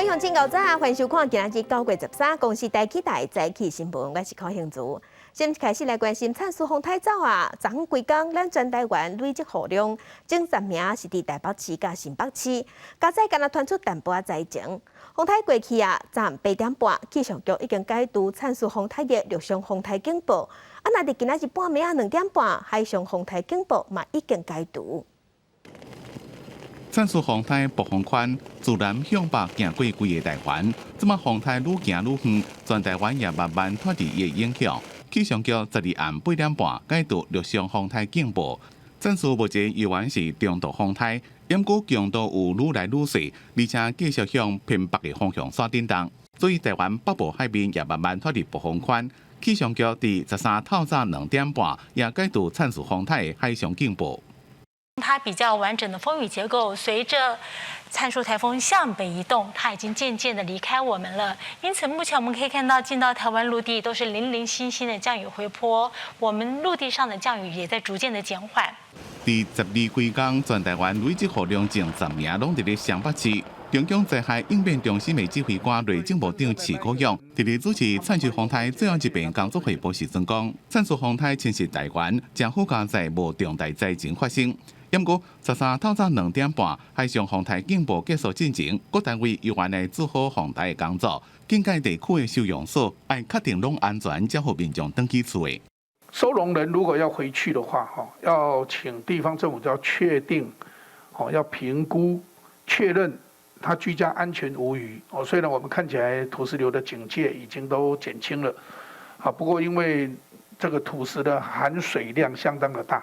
位鄉親，早安，歡迎收看今仔日9月13公視大起台早起新聞，我是柯興如。先開始來關心燦書風颱走啊，昨昏規工咱全台灣累積雨量，前十名是佇台北市佮新北市，加載敢若傳出淡薄仔災情。風颱過去啊，昨暗8點半，氣象局已經解除燦書風颱的陸上風颱警報。啊，若佇今仔日半暝仔2點半，海上風颱警報嘛已經解除。燦書風颱暴風圈自南向北行過規个台灣，這馬風颱愈行愈遠，全台灣也慢慢脫離伊的影響。氣象局12暗8點半解除陸上風颱警報。燦書目前依然是中度風颱，毋過強度有愈來愈細，而且繼續向偏北的方向煞振動。所以台灣北部海面也慢慢脫離暴風圈。氣象局佇13透早2點半也解除燦書風颱的海上警報。它比較完整的風雨結構，隨着燦書颱風向北移動，它已經漸漸的離開我們了。因此，目前我們可以看到，進到台灣陸地都是零零星星的降雨回波，我們陸地上的降雨也在逐漸的減緩。佇12規工，全台灣累積雨量前十名攏佇咧雙北市。中央災害應變中心的指揮官內政部長池國勇，佇咧主持燦書風颱最後一遍工作匯報時陣講，燦書風颱侵襲台灣，真好佳哉無重大災情發生。毋過13透早2點半，海上風颱警報結束進前，各單位猶原來做好防台的工作。警戒地區的收容所愛確定攏安全，才予民眾轉去厝的。收容人如果要回去的話，哈，要請地方政府要確定，哦，要評估確認他居家安全無虞。哦，雖然我們看起來土石流的警戒已經都減輕了，啊，不過因為這個土石的含水量相當的大，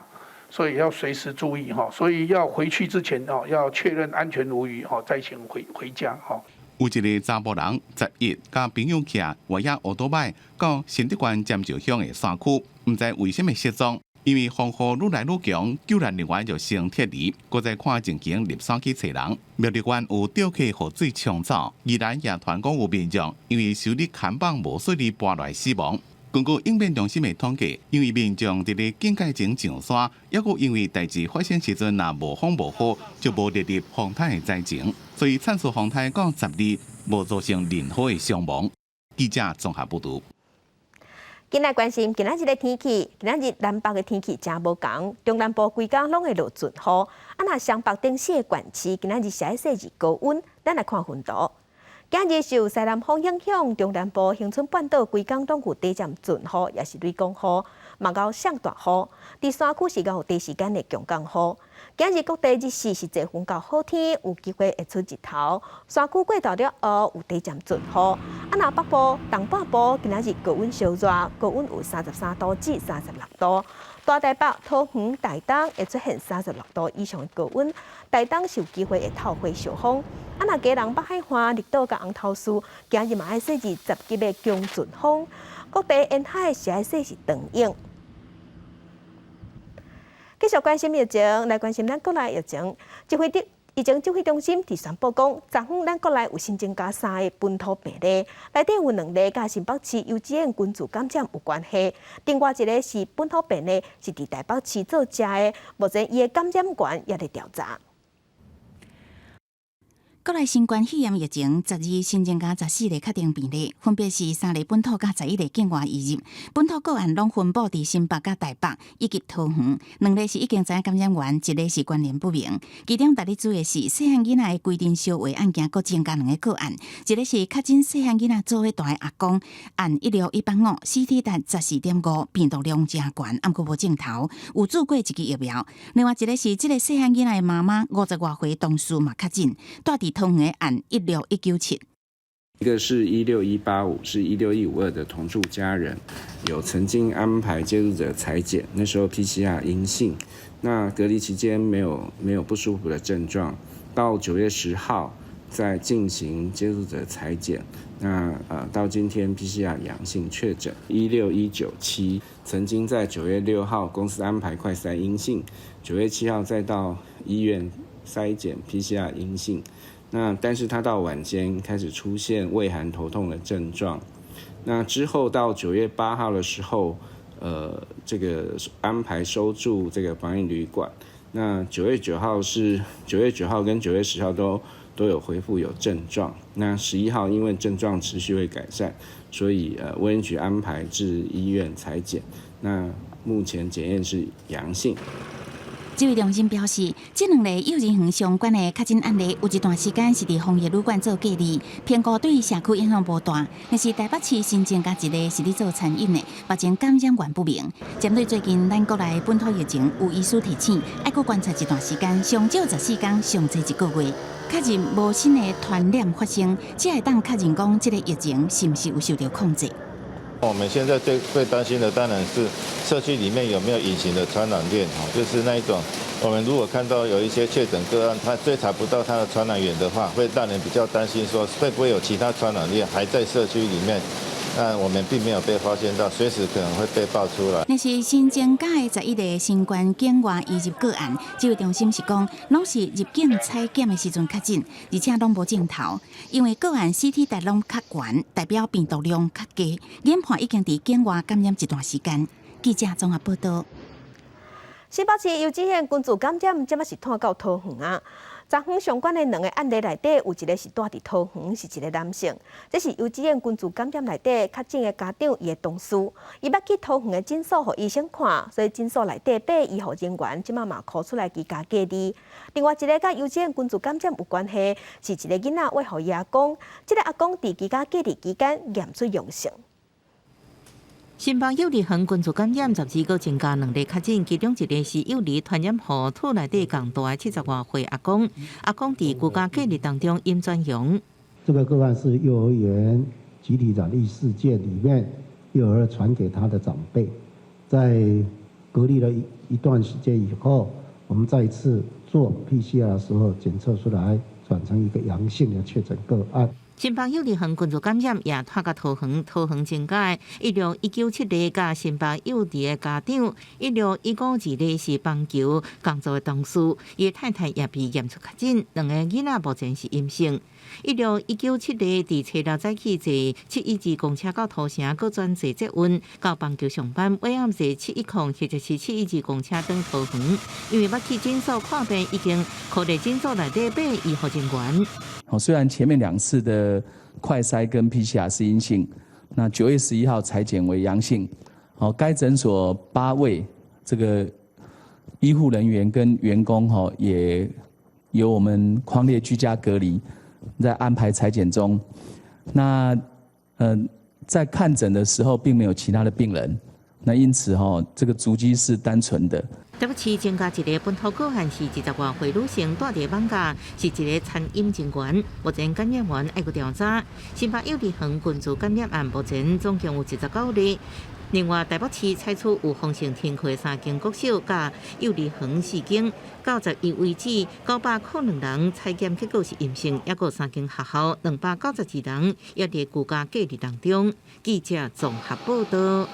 所以要隨時注意哈。所以要回去之前哦，要確認安全無虞哦，再行回家哈。有一个查埔人11佮朋友騎越野歐多擺到新竹縣尖石鄉的山區，毋知為啥物失蹤。因為風雨愈來愈強，救援人員就先撤離，閣再看情形入山去揣人。苗栗縣有吊客予水沖走，宜蘭也傳講有民眾因為修理看板無順利跋落死亡。根據應變中心的統計，因為民眾佇咧警戒前上山，抑閣因為代誌發生時陣若無風無雨，就無列入風颱的災情，所以燦書風颱到12無造成任何的傷亡。記者綜合報導。緊來關心今仔日的天氣，今仔日南北的天氣誠無仝，中南部規工攏會落陣雨，啊若雙北等四个縣市今仔日是愛設置高溫，咱來看雲圖。今日受西南風影響，中南部恆春半島規工攏有短暫陣雨，抑是雷公雨，嘛有上大雨。佇山區是較有短時間的強降雨。今日各地日時是濟雲到好天，有機會會出日頭。山區過晝了後有短暫陣雨。啊，若北部、東半部今仔日高溫燒熱，高溫有33度至36度。大台北、桃園、台東會出現36度以上的高溫，台東是有機會會透火燒風。啊，若基隆北海岸、綠島佮紅頭嶼，今日嘛愛設置10級的強陣風。各地沿海是愛設置長影。繼續關心疫情，來關心咱國內疫情。疫情指揮中心佇宣布講，昨昏咱國內有新增加三个本土病例，內底有兩例佮新北市幼稚園群聚感染有關係，另外一个是本土病例，是佇台北市做食的，目前伊的感染源也佇調查。國內新冠肺炎疫情，12新增加14例確定病例，分別是三例本土佮11例境外移入。本土個案攏分布佇新北佮台北以及桃園，兩例是已經知影感染源，一例是關聯不明。其中值得注意的是，細漢囡仔的規陣燒話案件，閣增加兩个個案，一个是確診細漢囡仔做伙蹛的阿公，案16185，CT 值14.5，病毒量誠懸，毋過無症頭，有注過一支疫苗。另外一个是這个細漢囡仔的媽媽，50外歲同事嘛確診，蹛佇桃園的案16197。一個是16185，是16152的同住家人，有曾經安排接觸者採檢，那時候 PCR 陰性，那隔離期間沒有不舒服的症狀，到9月10號再進行接觸者採檢，那到今天 PCR 陽性確診。16197曾經在9月6號公司安排快篩陰性，9月7號再到醫院篩檢 PCR 陰性。那但是他到晚間開始出現畏寒頭痛的症狀，那之後到9月8號的時候，這個安排收住這個防疫旅館。那九月九號是9月9號跟9月10號都都有恢復有症狀。那11號因為症狀持續未改善，所以衛生局安排至醫院採檢。那目前檢驗是陽性。指揮中心表示，這兩例幼兒園相關的確診案例，有一段時間是佇防疫旅館做隔離，評估對社區影響無大。但是台北市新增加一例是佇做餐飲的，目前感染源不明。針對最近咱國內本土疫情，有醫師提醒，愛閣觀察一段時間，上少14天，上濟一個月，確認無新的傳染發生，才會當確認講這個疫情是毋是有受著控制。我們現在最最擔心的當然是社區裡面有沒有隱形的傳染鏈，就是那一種，我們如果看到有一些確診個案，他追查不到他的傳染源的話，會讓人比較擔心，說會不會有其他傳染鏈還在社區裡面？但我們並沒有被發現到，隨時可能會被爆出來。若是新增加的11例新冠境外移入個案，指揮中心是講，攏是入境採檢的時陣確診，而且攏無症頭，因為個案 CT 值攏較懸，代表病毒量較低，研判已經佇境外感染一段時間。記者綜合報道。新北市柚子園群聚感染，這擺是拖到桃園啊。昨昏相關的兩個案例內底，有一個是蹛佇桃園，是一個男性。這是柚子園群聚感染內底確診的家長，伊的同事，伊欲去桃園的診所予醫生看，所以診所內底八个醫護人員這擺嘛 call 出來居家隔離。另外一個佮柚子園群聚感染有關係，是一個囡仔餵予伊阿公，這個阿公佇居家隔離期間驗出陽性。新北幼兒園群聚感染12個增加兩例確診，其中一個是幼兒傳染予厝內底仝大的70外歲阿公，阿公佇居家隔離當中陰轉陽。這個個案是幼兒園集體染疫事件裡面，幼兒傳給他的長輩，在隔離了一段時間以後，我們再次做 PCR 的時候檢測出來，轉成一個陽性的確診個案。新北幼兒園群聚感染也拖到桃園，桃園增加16197例，佮新北幼兒的家長16152例是棒球工作的同事，伊的太太也被驗出確診，兩个囡仔目前是陰性。16197例佇初六早起坐712公車到土城，閣轉坐捷運到棒球上班，尾暗坐710或者是712公車轉桃園，因為欲去診所看病，已經予佇診所內底八醫護人員。哦，雖然前面兩次的快篩跟 PCR 是陰性，那9月11號採檢為陽性。哦，該診所八位這個醫護人員跟員工，哈，也由我們匡列居家隔離，在安排採檢中。那，在看診的時候並沒有其他的病人，那因此，哈，這個足跡是單純的。台北市增加一個本土個案是20外歲女性，蹛佇艋舺，是一個餐飲人員，目前感染源愛閣調查。新北幼兒園群聚感染案目前總共有29例。另外，台北市採取有風險停課三間國小，佮幼兒園四間，到11為止，902人採檢結果是陰性，抑閣有三間學校292人也佇居家隔離當中。記者綜合報道。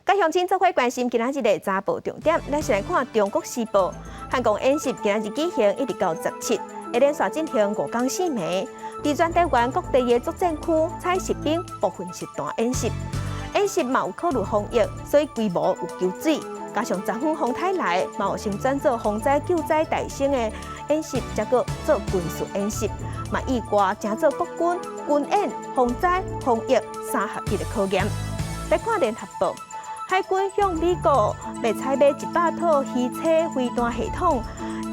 佮鄉親做伙關心今仔日的早報重點，咱先來看《中國時報》。漢光演習今仔日舉行，一直到17，會連續進行5工4暝，佇全台灣各地的作戰區採實兵部分時段演習。演習嘛有考慮防疫，所以規模有求水。加上昨昏風颱來，嘛有先轉做防災救災大型的演習，才閣做軍事演習，嘛意外成做國軍軍演、防災、防疫三合一的考驗。來看聯合報。海軍向美國欲採買100套魚叉飛彈系統，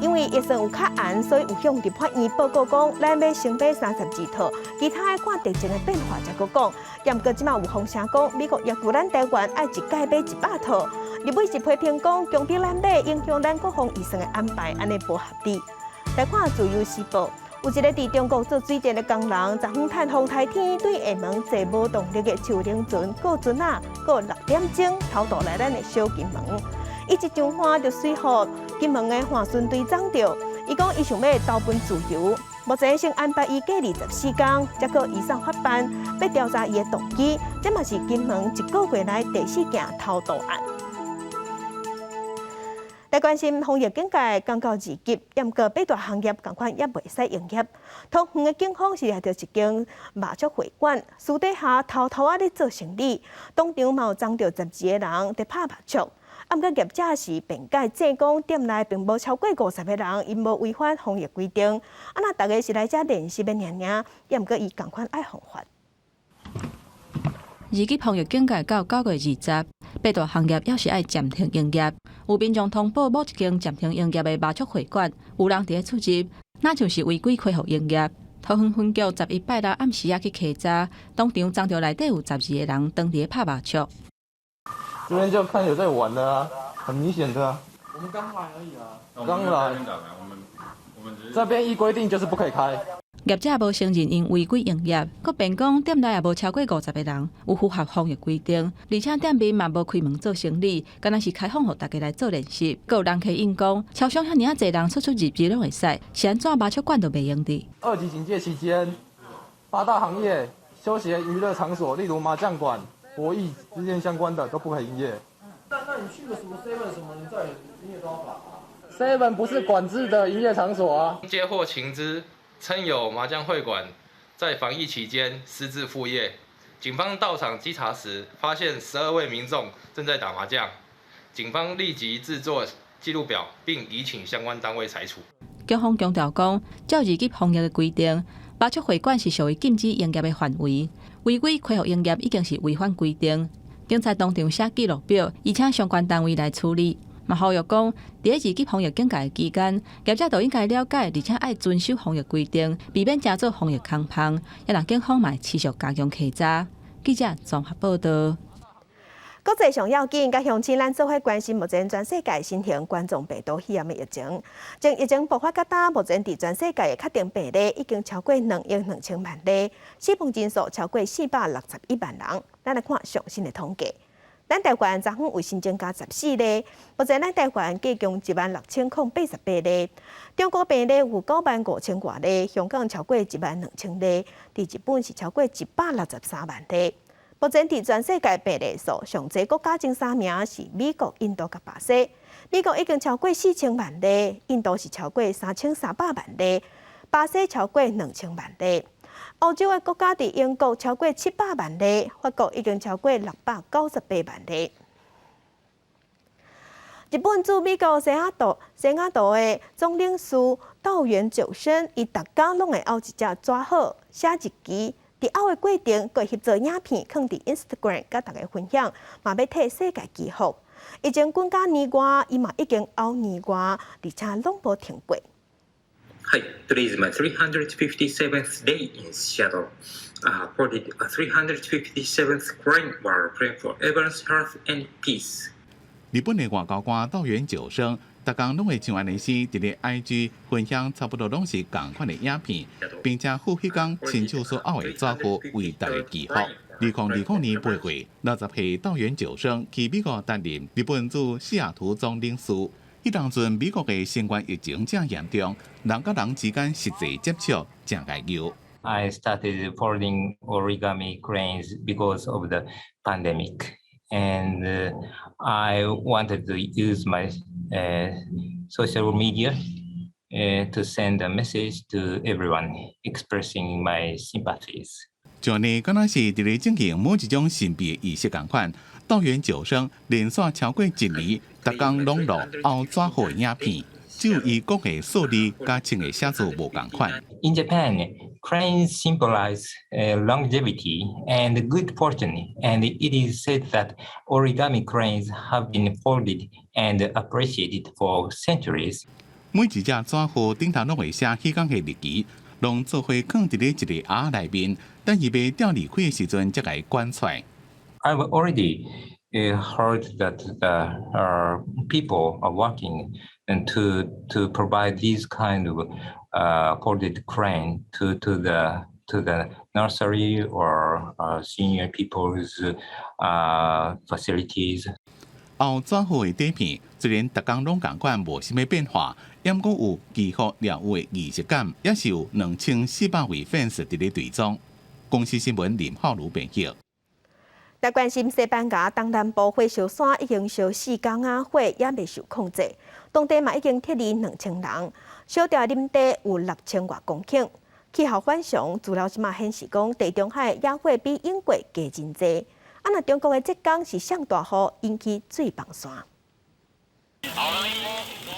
因為預算有較絚，所以有向立法院報告講，咱欲先買32套，其他的看地情的變化才閣講。毋過這馬有風聲講，美國要求咱台灣愛一擺買100套，立委是批評講，強迫咱買，影響咱國防預算的安排，按呢無合理。來看自由時報。有一個佇中國做水電的工人，昨昏趁風颱天對廈門坐無動力的樹奶船過船仔，過6點鐘偷渡來咱的小金門。伊一上岸就隨予金門的帆船隊摠著，伊講伊想欲投奔自由，目前先安排伊隔離14工，才閣移送法辦，欲調查伊的動機。這嘛是金門一個月內第四件偷渡案。來關心防疫警戒降到二級，毋過八大行業仝款猶袂使營業。桃園的警方是掠著一間馬術會館，私底下偷偷仔咧做生理，當場嘛有摠著12個人佇拍麻將。啊，毋過業者是辯解，證講店內並無超過50個人，𪜶無違反防疫規定。啊，若逐家是來遮練習的爾爾，也毋過伊仝款愛予罰。二級防疫警戒到9月20，八大行業猶是愛暫停營業。有民眾通報某一間暫停營業的麻將會館有人佇咧出入，若像是違規開放營業。桃園分局11拜六暗時仔去稽查，當場欉著內底有12個人當佇咧拍麻將。這邊就看有在玩的啊，很明顯的啊。我們剛來而已啊。剛來。這邊依規定就是不可以開。業者無承認𪜶違規營業，閣辯講店內也無超過50個人，有符合防疫規定，而且店面嘛無開門做生意，敢若是開放予大家來做練習。閣有人客應講，超商遐爾仔濟人出出入入攏會使，是按怎麻將館就袂用得？二級警戒期間，八大行業、休閒娛樂場所，例如麻將館、博弈之間相關的都不可以營業。那你去個什麼 seven 什麼，你在營業都要罰啊？seven 不是管制的營業場所啊。接獲情資，稱有麻將會館在防疫期間私自復業，警方到場稽查時，發現12位民眾正在打麻將，警方立即製作記錄表，並移請相關單位裁處。警方強調講，照二級防疫的規定，麻將會館是屬於禁止營業的範圍，違規開放營業已經是違反規定。警察當場寫記錄表，移請相關單位來處理。嘛呼籲講，佇二級防疫警戒期間，業者都應該了解，而且愛遵守防疫規定，避免成做防疫空縫。也若警方嘛會持續加強稽查。記者綜合報道。國際上要緊，佮鄉親咱做伙關心目前全世界新型冠狀病毒肺炎的疫情。從疫情爆發到今，目前佇全世界的確診病例已經超過2億2千萬例，死亡人數超過461萬人。咱來看上新的統計。咱台灣昨昏有新增加14例，目前咱台灣計共16,088例。中國病例有9萬5千外例，香港超過1萬2千例，佇日本是超過163萬例。目前佇全世界病例數上濟國家前三名是美國、印度佮巴西。美國已經超過4000萬例，印度是超過3300萬例，巴西超過2000萬例。歐洲的國家佇英國超過700萬例，法國已經超過698萬例。日本駐美國西雅圖的總領事稻原久生，伊逐工攏會拗一隻紙鶴寫日記，佇拗的過程，閣翕做影片，囥佇 Instagram 佮大家分享，嘛欲替世界祈福。疫情滾到年外，伊嘛已經拗年外，而且攏無停過。 Hi, today is my 357th day in Seattle. For the 357th crane while praying for everyone's health and peace. 日本的外交官稻原久生，逐工攏會像按呢時佇咧 IG 分享差不多攏是仝款的影片，並且附彼工親手所拗的紙鶴為大家祈福。2020年8月，60歲稻原久生去美國擔任日本駐西雅圖總領事。彼當陣美國的新冠疫情正嚴重，人佮人之間實際接觸誠危憂。 I started folding origami cranes because of the pandemic, and I wanted to use my social media to send a message to everyone expressing my sympathies. 就呢，敢若是佇咧進行某一種神秘的儀式仝款，稻原久生連續超過一年，逐工攏錄拗紙鶴的影片，只有伊講的數字佮穿的寫字無仝款。 In Japan, cranes symbolize longevity and good fortune, and it is said that origami cranes have been folded and appreciated for centuries. 每一隻紙鶴頂頭攏會寫彼工的日期，攏做伙囥佇咧一个盒內面，等伊欲釣離開的時陣，才共伊趕出來。 I've already heard that the people are working and to provide this kind of folded crane to the nursery or senior people's facilities. 拗紙鶴的底片雖然逐工攏仝款無啥物變化，毋過有祈福療癒的儀式感，也是有2400位 fans 佇咧追蹤。公視新聞林浩如編譯。來關心西班牙東南部火燒山已經燒4工啊，火猶未受控制，當地嘛已經撤離2000人，燒掉林地有6000外公頃。氣候反常，資料這馬顯示講，地中海野火比英國加真濟。啊，若中國的浙江是上大雨引起水崩山。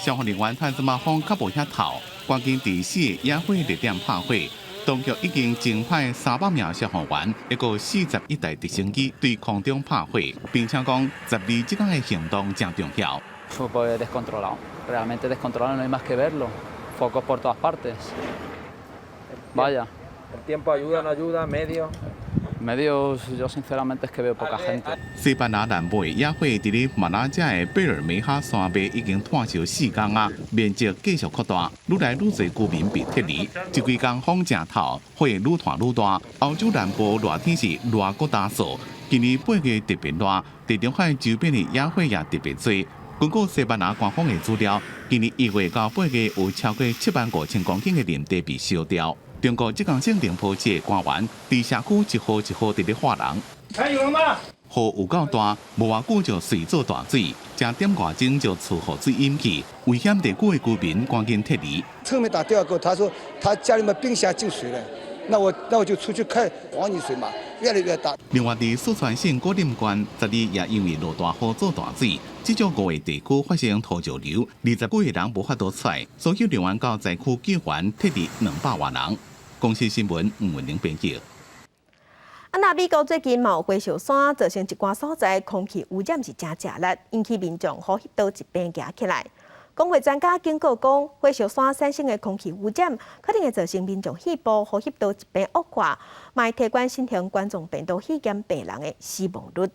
消防人員趁這馬風較無遐透，趕緊佇四个野火熱點拍火。當局已經增派300名消防員，一個41台直升機對空中拍火，並且講十二這工的行動誠重要。 Fue descontrolado, realmente descontrolado, no hay más que verlo. Focos por todas partes. Vaya. El tiempo ayuda, no ayuda, medio. Medios, yo sinceramente es que veo poca gente. 西班牙南部的野火佇咧馬拉加的貝爾梅哈山脈已經湠燒4工啊，面積繼續擴大，愈來愈濟居民被撤離。這幾工風誠透，火愈湠愈大。歐洲南部熱天是熱閣焦燥，今年8月特別熱，地中海周邊的野火也特別濟。根據西班牙官方的資料，今年1月到8月有超過7萬5千公頃的林地被燒掉。中國浙江省寧波市的官員佇社區一戶一戶佇咧喊人。還有嗎？雨有夠大，無偌久就水做大水，成點外鐘就厝予水淹去，危險地區的居民趕緊撤離。村民打電話給我，他說他家裡面冰箱進水了，那我就出去看黃泥水嘛，越來越大。另外，佇四川省古藺縣，十二也因為落大雨做大水，至少五个地區發生土石流，20幾个人無法度出來，所有人員到災區救援，撤離200外人。公視新聞吳文玲編輯。啊，那美國最近嘛有火燒山，造成一寡所在空氣污染是誠食力，引起民眾呼吸道疾病夯起來。公衛專家警告講，火燒山產生的空氣污染，可能會造成民眾肺部呼吸道疾病惡化，嘛會提懸新型冠狀病毒肺炎病人的死亡率。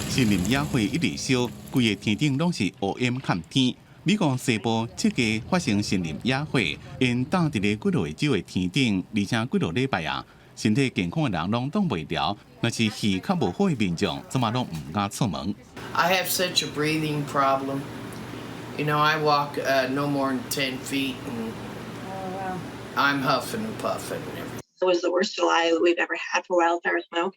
森林野火一直燒，規個天頂攏是烏煙蓋天。美國西部七個發生森林野火，煙罩佇咧幾落個州的天頂，而且幾落禮拜啊，身體健康的人攏擋袂牢，若是肺較無好的民眾，這馬攏毋敢出門。 I have such a breathing problem. I walk no more than 10 feet and I'm huffing and puffing and everything. It was the worst July that we've ever had for wildfire smoke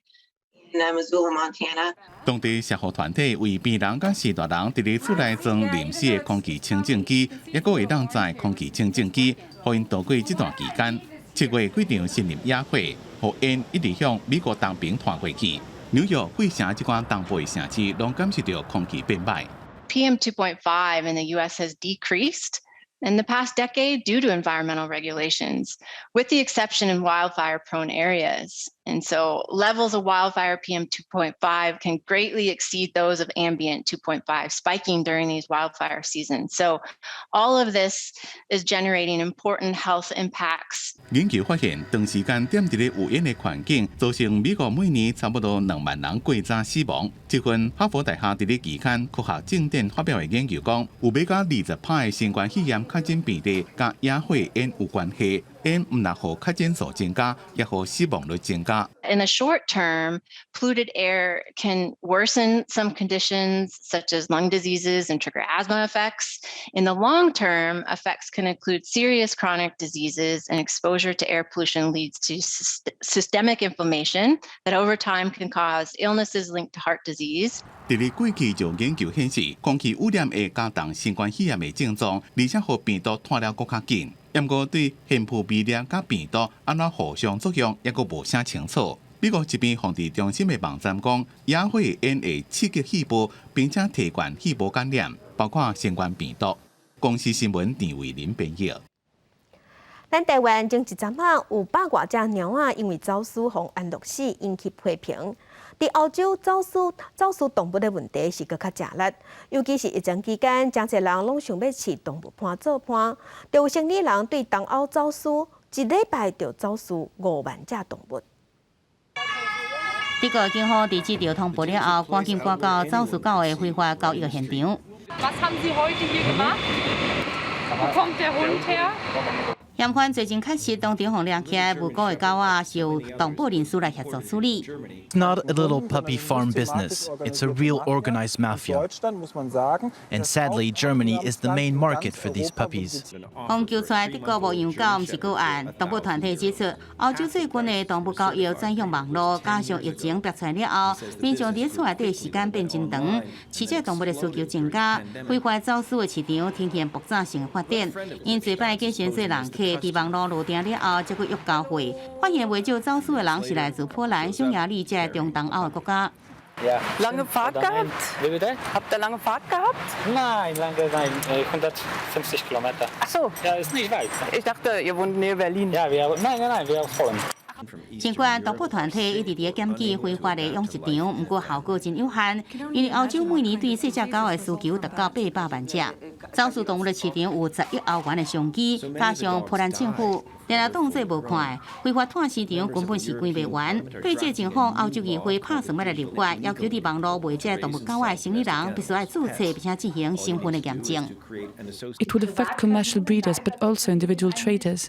in Missoula, Montana. 當地社福團體為病人佮序大人佇咧厝內裝臨時的空氣清淨機，抑閣會當載空氣清淨機，予𪜶度過這段期間。7月幾場森林野火，予煙一直向美國東邊傳過去。紐約、費城這款東部的城市，攏感受著空氣變歹。 PM 2.5 in the U.S. has decreased in the past decade due to environmental regulations, with the exception in wildfire prone areas. And so levels of wildfire PM 2.5 can greatly exceed those of ambient 2.5, spiking during these wildfire seasons. So all of this is generating important health impacts. 研究發現，長時間踮佇咧有煙的環境，造成美國每年差不多2萬人過早死亡。這份哈佛大學佇咧期刊《科學進展》發表的研究講，有欲到20%的新冠肺炎確診病例佮野火煙有關係。煙毋但予確診數增加，也予死亡率增加。 In the short term, polluted air can worsen some conditions such as lung diseases and trigger asthma effects. In the long term, effects can include serious chronic diseases, and exposure to air pollution leads to systemic inflammation that over time can cause illnesses linked to heart disease. 佇咧過去就研究顯示，空氣污染會加重新冠肺炎的症狀，而且予病毒傳了閣較緊。毋過對懸浮微粒佮病毒按怎互相作用，猶閣無啥清楚。美國疾病防治中心的網站講，野火煙會刺激肺部，並且提懸肺部感染，包括新冠病毒。公視新聞陳慧琳編譯。咱台灣前一陣仔有百外隻貓仔因為走私予安樂死，引起批評。佇歐洲走私動物的問題是閣較食力，尤其是疫情期間，誠濟人攏想欲飼動物伴做伴，就有生理人對東歐走私，一禮拜就走私5萬隻動物。德國警方佇接著通報了後，趕緊趕到走私狗的非法交易現場。 Was haben Sie heute hier gemacht? Wo kommt der Hund her? 嫌犯罪證確實當場予掠起來，無辜的狗仔是由動保人士來協助處理。 It's not a little puppy farm business. It's a real organized mafia. And sadly, Germany is the main market for these puppies. 予救出來德國牧羊狗，毋是個案。動保團體指出，歐洲最近的動物交易轉向網路，加上疫情爆出了後，民眾佇厝內底時間變真長，飼這動物的需求增加，非法走私的市場呈現爆炸性的發展。𪜶濟擺假身做人客，佇網路落訂了後，才閣約交貨，發現袂少走私的人是來自波蘭、匈牙利這中東歐的國家。Ja. Lange Fahrt gehabt? Wie bitte? Habt ihr lange Fahrt gehabt? Nein, lange, nein, 150 Kilometer. Ach so. Ja, ist nicht weit. Ich dachte, ihr wohnt nähe Berlin. Ja, wir, nein, nein, nein, wir aus Holland. 儘管動保團體一直佇咧檢舉非法的養殖場，毋過效果真有限，因為歐洲每年對細隻狗的需求達到800萬隻，走私動物的市場有10億歐元的商機，加上波蘭政府，連來當做無看，非法湠市場根本是關袂完。對這個情況，歐洲議會拍算欲來立法，要求佇網路賣這個動物狗的生理人必須愛註冊，並且進行身份的驗證。 It would affect commercial breeders, but also individual traders.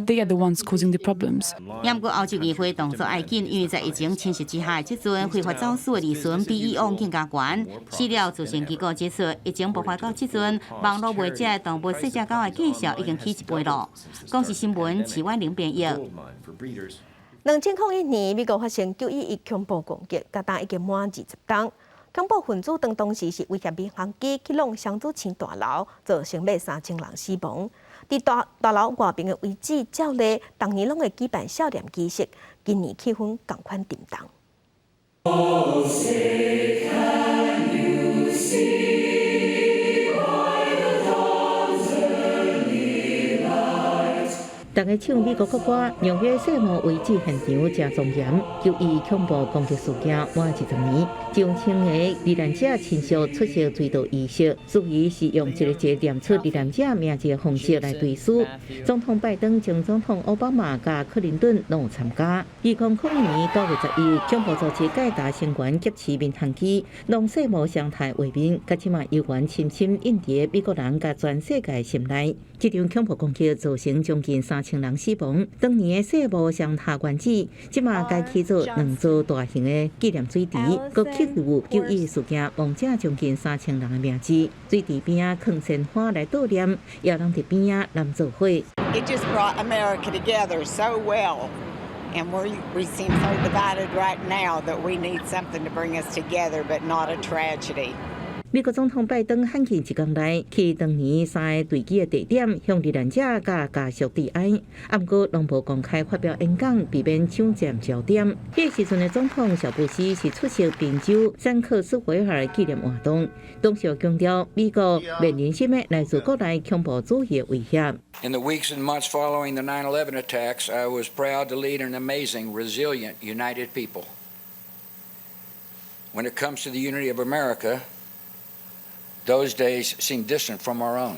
They are the ones causing the problems. 毋過歐洲議會動作愛緊，因為在疫情侵襲之下，這陣非法走私的利潤比以往更加懸。飼料慈善機構指出，疫情爆發到這陣，網路賣這動物細隻狗的價數已經起一倍咯。公視新聞徐婉玲編譯。2001年，美國發生9.11恐怖攻擊，到今已經滿20冬。恐怖分子當當時是威脅民航機去挵雙子星大樓，造成欲3000人死亡。佇大大樓外邊的位置，照例逐年攏會舉辦少年儀式，今年氣氛仝款沉重。 Oh, say, can you see by the dawn's early light? 逐家唱美國國歌，紐約世貿遺址現場誠莊嚴。9.11恐怖攻擊事件滿20年，上千个罹難者親屬出席追悼儀式，司儀是用一个一个念出罹難者名字的方式來追思。總統拜登、前總統奧巴馬佮克林頓攏有參加。2001年9月11日，恐怖組織蓋達成員劫持民航機，挵世貿雙塔畫面，到這馬猶原深深印佇美國人佮全世界心內。這場恐怖攻擊造成將近3000人死亡。當年的世貿雙塔原址，這馬改起做兩座大型的紀念水池，閣刻有9.11事件亡者將近3000人的名字。水池邊仔囥鮮花來悼念，也有人佇邊仔燃做火。 It just brought America together so well. And we seem so divided right now that we need something to bring us together, but not a tragedy. 美國總統拜登罕見一工內去當年三个墜機的地點，向罹難者佮家屬致哀，毋過攏無公開發表演講，避免搶佔焦點。彼時陣的總統小布希是出席賓州三克斯維爾紀念活動，當時強調美國面臨啥物來自國內恐怖主義的威脅。 In the weeks and months following the 9/11 attacks, I was proud to lead an amazing, resilient, united people. When it comes to the unity of America, those days seem distant from our own.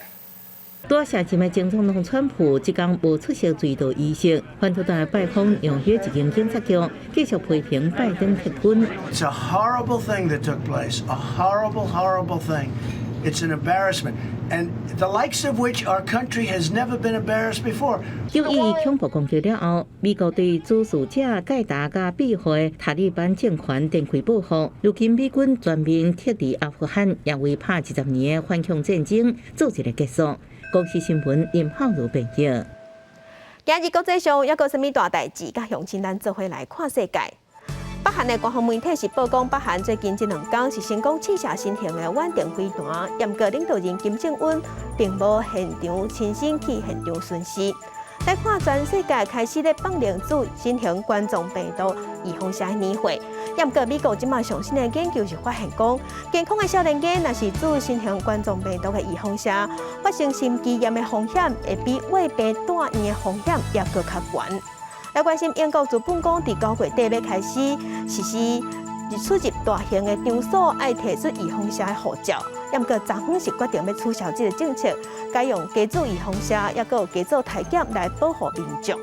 拄卸任的前總統川普這工無出席追悼儀式，反倒來拜訪紐約一間警察局，繼續批評拜登撤軍。 It's a horrible thing that took place. A horrible, horrible thing. It's an embarrassment, and the likes of which our country has never been embarrassed before. 9.11恐怖攻擊了後，美國對主事者蓋達佮庇護塔利班政權展開報復。如今美軍全面撤離阿富汗，也為拍20年的反恐戰爭做一个結束。公視新聞林浩如編譯。今日國際上猶閣啥物大代誌？佮鄉親咱做伙來看世界。北韓的官方媒體是報講，北韓最近這兩工是成功試射新型的遠程飛彈，毋過領導人金正恩並無現場親身去現場巡視。來看全世界開始咧放靈子新型冠狀病毒預防射年會，毋過美國這馬上新的研究是發現講，健康的少年家若是注新型冠狀病毒的預防射，發生心肌炎的風險會比患病住院的風險猶閣較懸。來關心英國資本講，佇9月底欲開始實施出入大型的場所愛提出預防射的護照，毋過昨昏是決定欲取消這个政策，改用加注預防射，猶閣有加做體檢來保護民眾。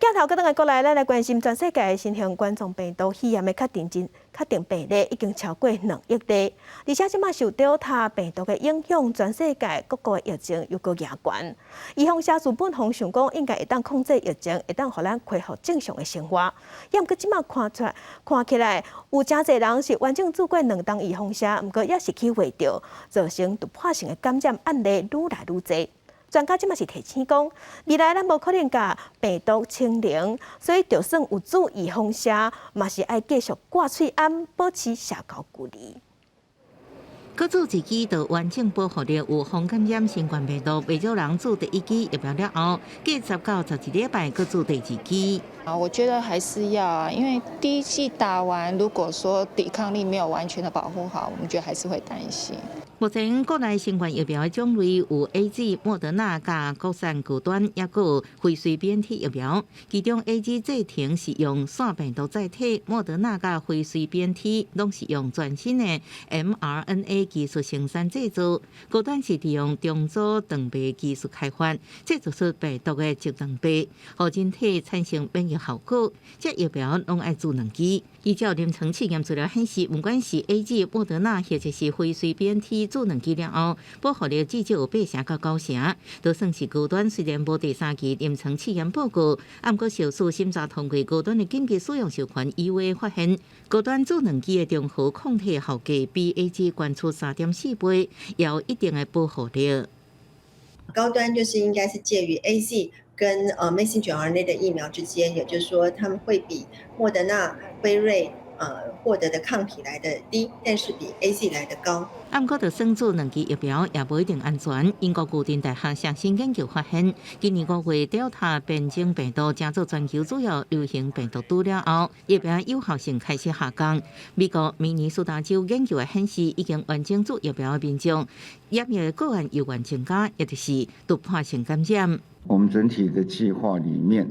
鏡頭閣轉來過來，咱來關心全世界新型冠狀病毒肺炎的確診真確定病例已經超過2億例，而且這馬受到他病毒的影響，全世界各國的疫情又閣嚴懸。預防射資本方想講應該會當控制疫情，會當予咱恢復正常的生活。毋過這馬看出來，看起來有誠濟人是完整注過兩針預防射，毋過猶是去患著，造成突破性的感染案例愈來愈濟。專家這馬是提醒講，未來咱無可能共病毒清零，所以就算有注預防射，嘛是愛繼續掛喙罨，保持社交距離。閣注一劑就完整保護力有防感染新冠病毒，袂少人注第一劑疫苗了後，隔10到11禮拜閣注第二劑。啊，我覺得還是要啊，因為第一劑打完，如果說抵抗力沒有完全的保護好，我們覺得還是會擔心。目前國內新冠疫苗的種類有 AZ、莫德納佮國產高端，抑閣有輝瑞 BNT 疫苗。其中 AZ 製程是用腺病毒載體，莫德納佮輝瑞 BNT 攏是用全新的 mRNA 技術生產製造。高端是利用重組蛋白技術開發，製造出病毒的集蛋白，予人體產生免疫效果。這疫苗攏愛注兩劑。依照臨床試驗資料顯示，毋管是 AZ、莫德納或者是輝瑞 BNT 注兩劑了後，保護力至少有八成到九成。就算是高端，雖然無第三期臨床試驗報告，毋過受試審查通過高端的緊急使用授權，醫院發現高端注兩劑的中和抗體效價比 AZ 懸出3.4倍，也有一定的保護力。高端就是應該是介於 AZ 跟messenger RNA 的疫苗之間，也就是說，他們會比莫德納、輝瑞獲得的抗體來得低，但是比 AZ 來得高。毋過，就算注兩劑疫苗也無一定安全。英國牛津大學上新研究發現，今年5月 Delta 變種病毒成做全球主要流行病毒株了後，疫苗有效性開始下降。美國明尼蘇達州研究的顯示，已經完成注疫苗的民眾，染疫的個案猶原增加，也就是突破性感染。我們整體的計劃裡面，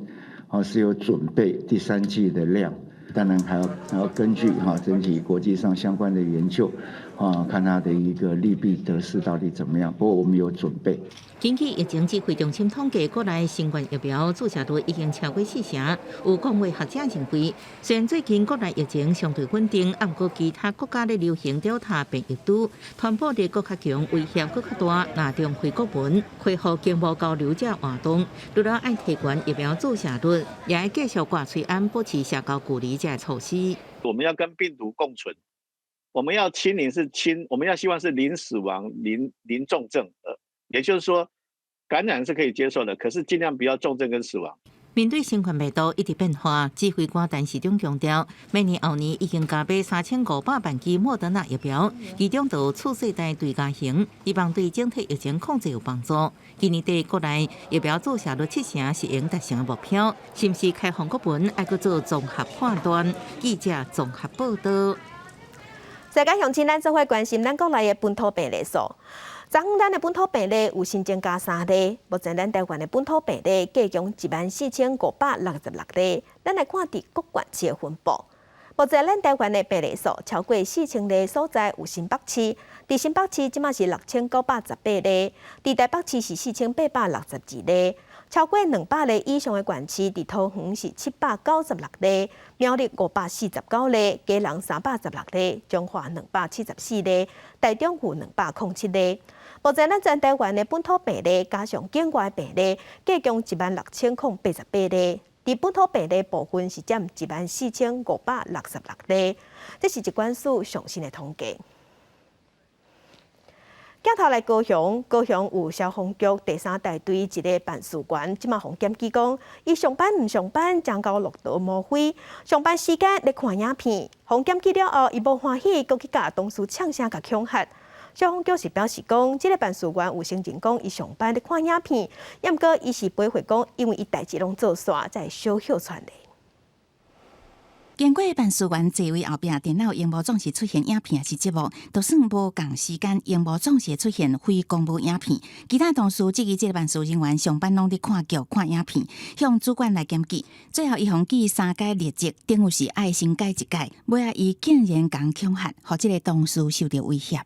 啊是有準備第三劑的量。當然還要根據哈整體國際上相關的研究，啊，看它的一個利弊得失到底怎麼樣。不過我們有準備。根據疫情指揮中心統計，國內新冠疫苗注射率已經超過四成。有公衛學者認為，雖然最近國內疫情相對穩定，毋過其他國家咧流行 Delta 變異株，傳播力閣較強，威脅閣較大。若重回國門，恢復經貿交流這活動，除了愛提懸疫苗注射率，也愛繼續掛喙罨保持社交距離這措施。我們要跟病毒共存，我們要清零是清，我們要希望是零死亡、零重症，也就是說，感染是可以接受的，可是盡量不要重症跟死亡。面對新冠病毒一直變化，指揮官陳時中強調，明年後年已經加碼3500萬劑莫德納疫苗，其中就有次世代對價型，希望對整體疫情控制有幫助。今年底國內疫苗注射率七成是應達成的目標，是毋是開放國門愛閣做綜合判斷？記者綜合報道。世界鄉親，咱做伙關心咱國內的本土病例數。昨昏咱的本土病例有新增加三例，目前咱台灣的本土病例計共14,566例。咱來看佇各縣市的分布。目前咱台灣的病例數超過4000例所在有新北市，佇新北市這馬是6918例，佇台北市是4862例。超過200例以上的縣市，佇桃園是796例，苗栗549例，基隆316例，彰化274例，台中有207例。目前咱全台灣的本土病例加上境外病例，計共16,088例。佇本土病例部分是佔14,566例，這是疾管署上新的統計。鏡頭來高雄，高雄有消防局第三大隊一个辦事員，這馬予檢舉講，伊上班毋上班，將到落道摸灰，上班時間咧看影片，予檢舉了後，伊無歡喜，閣去共同事嗆聲共恐嚇。消防局是表示講，這个辦事員有承認講，伊上班咧看影片，毋過伊是回回講，因為伊代誌攏做煞，才會小歇喘咧。經過辦事員座位後壁電腦螢幕總是出現影片抑是節目，就算無仝時間，螢幕總是會出現非公務影片。其他同事質疑這个辦事人員上班攏佇看劇、看影片，向主管來檢舉，最後伊予記三改劣績，等於是愛先改一改，尾仔伊竟然共恐嚇，予這个同事受著威脅。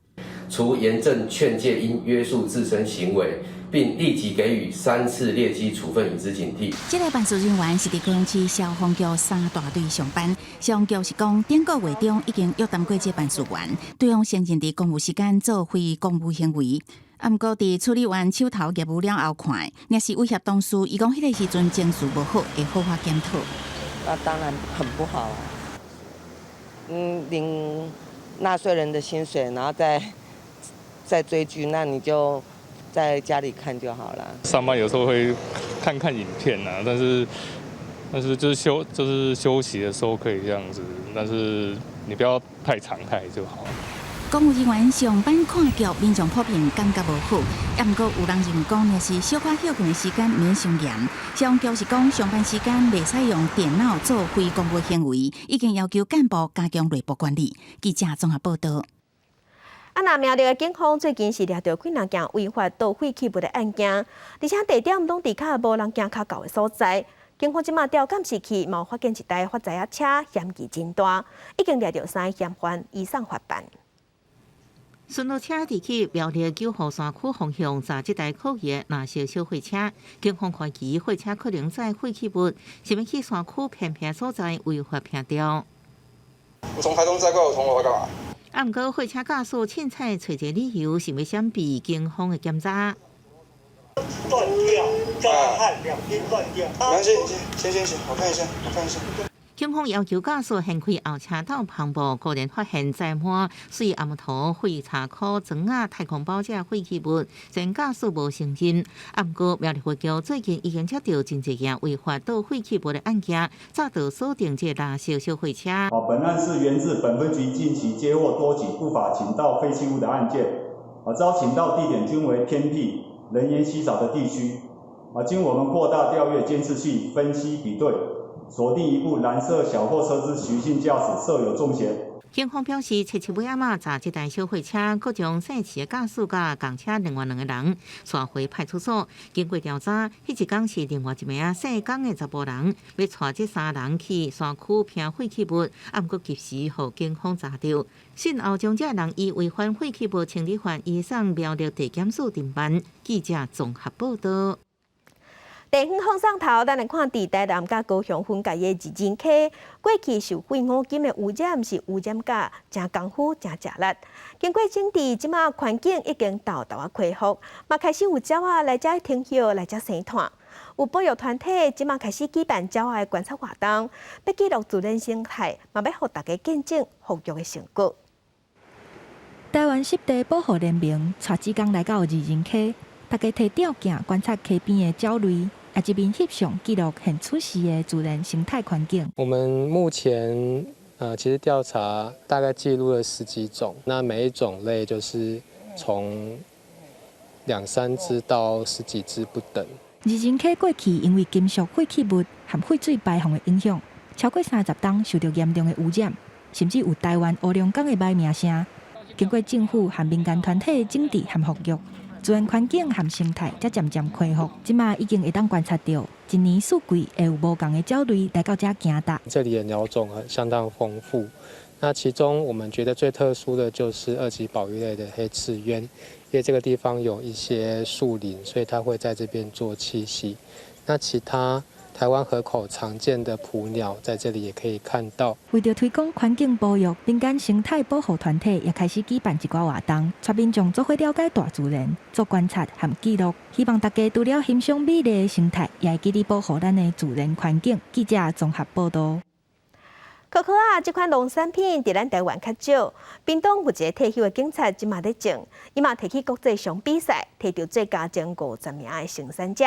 除嚴正勸誡應約束自身行為，並立即給予三次劣績處分，以資警惕。這个辦事人員是佇高雄市消防局三大隊上班，消防局是講，頂個月中已經約談過這个辦事員，對方承認佇公務時間做非公務行為。啊，毋過佇處理完手頭業務了後，看，若是威脅同事，伊講彼个時陣情緒無好，會好好檢討。那當然很不好啊。領納稅人的薪水，然後再追劇，那你就在家裡看就好了。上班有時候會看看影片啊，但是就是休息的時候可以這樣子，但是你不要太常態就好。公務人員上班看劇，民眾普遍感覺無好。抑毋過有人認為講，若是小可歇睏的時間免傷嚴。消防局是講，上班時間袂使用電腦做非公務行為，已經要求幹部加強內部管理。記者綜合報道。啊，若苗栗的警方最近是掠著幾若件違法倒廢棄物的案件，而且地點攏佇較無人行跤到的所在。警方這馬調監視器，嘛有發現一台發財仔車嫌疑真大，已經掠著三个嫌犯移送法辦。巡邏車佇去苗栗九湖山區方向，查這台可疑的藍色小貨車，警方懷疑貨車可能載廢棄物，想欲去山區偏僻所在違法拋掉。我從台東載過來，我銅鑼灣幹嘛？啊，毋過貨車駕駛凊彩揣一個理由，想欲閃避警方的檢查。斷掉，震撼，兩邊斷掉。沒關係，先先先，我看一下，我看一下。警方要求駕駛掀開後車斗篷布，果然發現載滿水頷塗、廢柴箍、磚仔、太空包這廢棄物，雖然駕駛無承認。啊，毋過苗栗分局最近已經接著真濟件違法倒廢棄物的案件，早就鎖定這個藍色小貨車。本案是源自本分局近期接獲多起不法傾倒廢棄物的案件，遭傾倒地點均為偏僻、人煙稀少的地區。經我們擴大調閱監視器分析比對，鎖定一部藍色小貨車之徐姓駕駛涉有重嫌。警方表示，七七尾仔馬查這台小貨車，閣將姓徐的駕駛佮仝車另外兩个人帶回派出所。經過調查，彼一工是另外一名姓江的查埔人，欲帶這三人去山區拋廢棄物，啊，毋過及時予警方查著。訊後將這人以違反廢棄物清理法移送苗栗地檢署偵辦。記者綜合報道。地方放送頭，咱來看佇台南佮高雄分界的二仁溪，過去受廢五金的污染是污染甲誠功夫、誠食力。經過整治，這馬環境已經沓沓仔恢復，嘛開始有鳥仔來遮停歇，來遮生湠。有保育團體這馬開始舉辦鳥仔的觀察活動，欲記錄自然生態，嘛欲予大家見證復育的成果。台灣濕地保護聯盟帶志工來到二仁溪，大家提吊鏡觀察溪邊的鳥類。也一面翕相記錄現此時的自然生態環境。我們目前其實調查大概記錄了十幾種，那每一種類就是從兩三隻到十幾隻不等。二仁溪過去因為金屬廢棄物和廢水排放的影響，超過30冬受到嚴重的污染，甚至有台灣烏龍港的歹名聲。經過政府和民間團體的整治和復育，自然環境和生態才漸漸恢復。這馬已經會當觀察著，一年四季會有無仝的鳥類來到遮行踏。這裡的鳥種相當豐富，那其中我們覺得最特殊的就是二級保育類的黑翅鳶，因為這個地方有一些樹林，所以它會在這邊做棲息。那其他台灣河口常見的捕鳥，在這裡也可以看到。為著推廣環境保育，民間生態保護團體也開始舉辦一寡活動，帶民眾做伙了解大自然，做觀察和記錄，希望大家除了欣賞美麗的生態，也會記得保護咱的自然環境。記者綜合報道。可可仔這款農產品佇咱台灣較少，屏東有一个退休的警察這馬咧種，伊嘛提去國際上比賽，提著最佳前50名的生產者。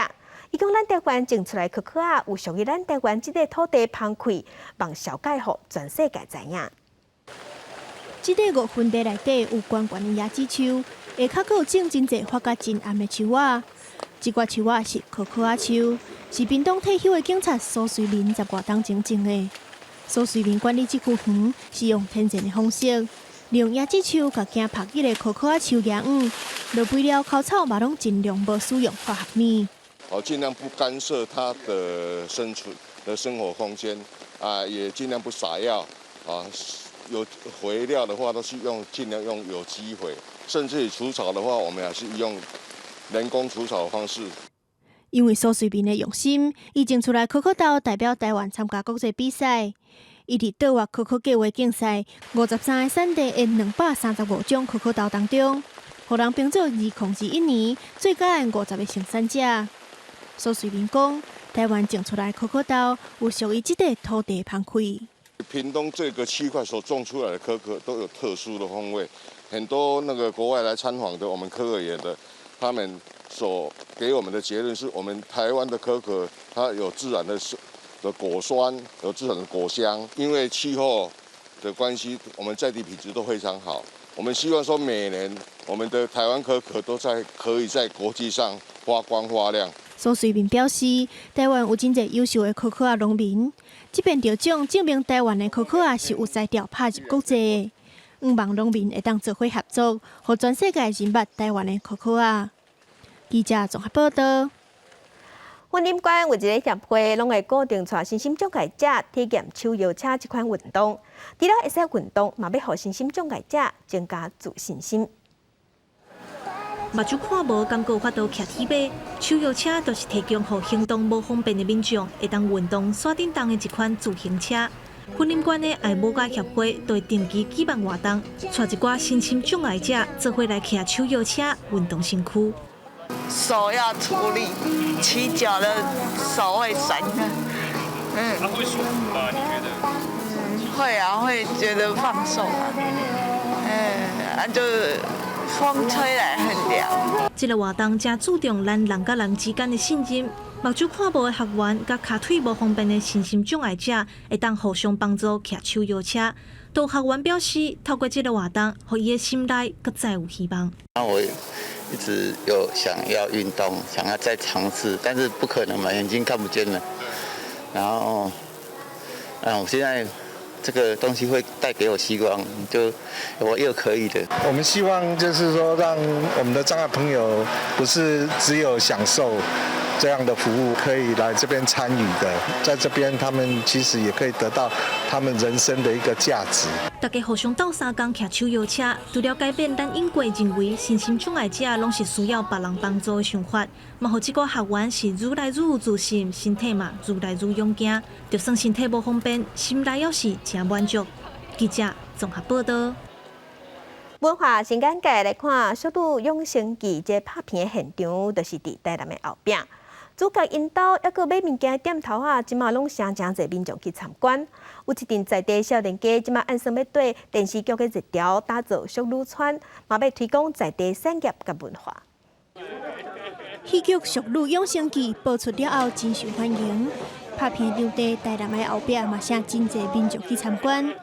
伊講咱台灣種出來可可仔，有屬於咱台灣這个土地芳氣，望紹介予全世界知影。這塊五分地內底有懸懸的椰子樹，下跤閣有種真濟發甲真暗的樹仔。這掛樹仔是可可仔樹，是屏東退休的警察蘇瑞民十外冬前種的。蘇瑞民管理這區園是用天然的方式，利用椰子樹共驚曝日的可可仔樹養養，落肥料、澆草嘛攏盡量無使用化學物。哦，盡量不干涉它的生存的生活空間，啊，也盡量不撒藥，啊，有肥料的話都是用盡量用有機肥，甚至於除草的話，我們也是用人工除草的方式。因為蘇瑞民的用心，伊種出來可可豆代表台灣參加國際比賽。伊佇桌越可可計畫競賽53个產地的235種可可豆當中，予人評做2021年最佳的50个生產者。蘇瑞民講，台灣種出來可可豆有屬於這塊土地芳氣。屏東這個區塊所種出來的可可都有特殊的風味，很多那個國外來參訪的我們可可園的，他們所給我們的結論是我們台灣的可可，它有自然的果酸，有自然的果香，因為氣候的關係，我們在地品質都非常好。我們希望說每年我們的台灣可可都在可以在國際上發光發亮。蘇瑞明表示，台灣有真濟優秀的可可仔農民，這遍得獎證明台灣的可可仔是有才調拍入國際的。向望農民會當做伙合作，予全世界認捌台灣的可可仔。記者綜合報道。雲林縣有一个協會，攏會固定帶身心障礙者體驗手搖車這款運動。除了會使運動，嘛欲予身心障礙者增加自信心。目睭看無，敢閣有法度騎鐵馬，手搖車就是提供予行動無方便的民眾會當運動徙振動的一款自行車。雲林縣的愛無家協會都會定期舉辦活動，帶一寡身心障礙者做伙來騎手搖車運動身軀。手要出力，騎久了手會酸的。嗯。那會舒服嗎？你覺得？嗯，會啊，會覺得放鬆啊。嗯，啊就風吹來很涼。這个活動誠注重咱人佮人之間的信任。目睭看無的學員，佮跤腿無方便的身心障礙者，會當互相幫助騎手搖車。都學員表示，透過這个活動，予伊的心內閣再有希望。那我一直有想要運動，想要再嘗試，但是不可能嘛，眼睛看不見了。然後，啊，我現在這個東西會帶給我希望，就我又可以的。我們希望就是說，讓我們的障礙朋友不是只有享受這樣的服務，可以來這邊參與的，在這邊他們其實也可以得到他們人生的一個價值。大家互相鬥相共騎手搖車，除了改變咱永過認為身心障礙者攏是需要別人幫助的想法，嘛予這個學員是愈來愈有自信，身體嘛愈來愈勇健。就算身體無方便，心內猶是誠滿足。記者綜合報道。文化新簡介來看，《淑女養成記》這拍片的現場，就是佇台南的後壁。主角𪜶兜抑閣買物件的店頭仔，這馬攏誠誠濟民眾去參觀。有一陣在地少年家，這馬按算欲綴電視劇的熱潮，打造淑女村，嘛欲推廣在地產業佮文化。戲劇《淑女養成記》播出了後，真受歡迎。拍片場地台南的後壁嘛，誠真濟民眾去參觀。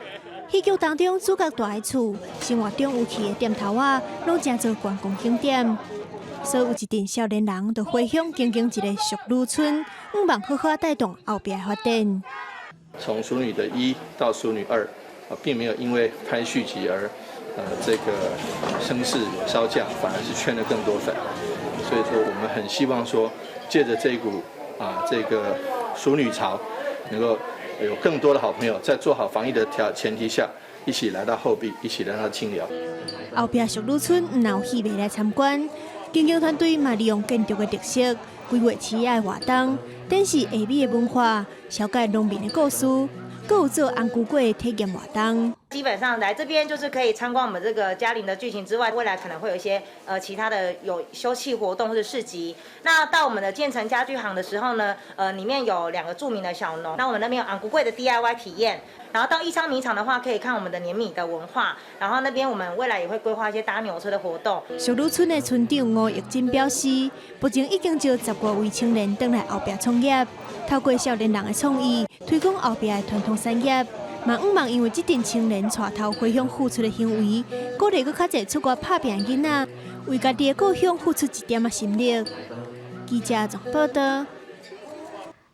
戲劇當中主角蹛的厝，生活中有趣的店頭仔，攏成做觀光景點。所以有一陣少年人就回鄉經營一个淑女村，向望好好帶動後壁的發展。從淑女的一到淑女二，啊，並沒有因為拍續集而，這個聲勢有稍降，反而是圈了更多粉。所以說，我們很希望說，借著這股啊，這個淑女潮，能夠有更多的好朋友，在做好防疫的條前提下，一起來到後壁，一起來到清寮。後壁淑女村毋但有戲迷來參觀。經營團隊嘛利用建築的特色，規劃市仔的活動，展示下米的文化，紹介農民的故事，閣有做紅龜粿的體驗活動。基本上來這邊就是可以參觀我們這個嘉玲的劇情之外，未來可能會有一些其他的有休憩活動或者市集。那到我們的建成家具行的時候呢，裡面有兩個著名的小農，那我們那邊有紅龜粿的 DIY 體驗。然後到義昌米廠的話，可以看我們的碾米的文化。然後那邊我們未來也會規劃一些搭牛車的活動。淑女村的村長吳玉珍表示，目前已經招十外位青年轉來後壁創業，透過少年人的創意，推廣後壁的傳統產業。嘛，向望因為這陣青年帶頭回鄉付出的行為，鼓勵閣較濟出外拍拚的囡仔，為家己的故鄉付出一點仔心力。記者綜報道。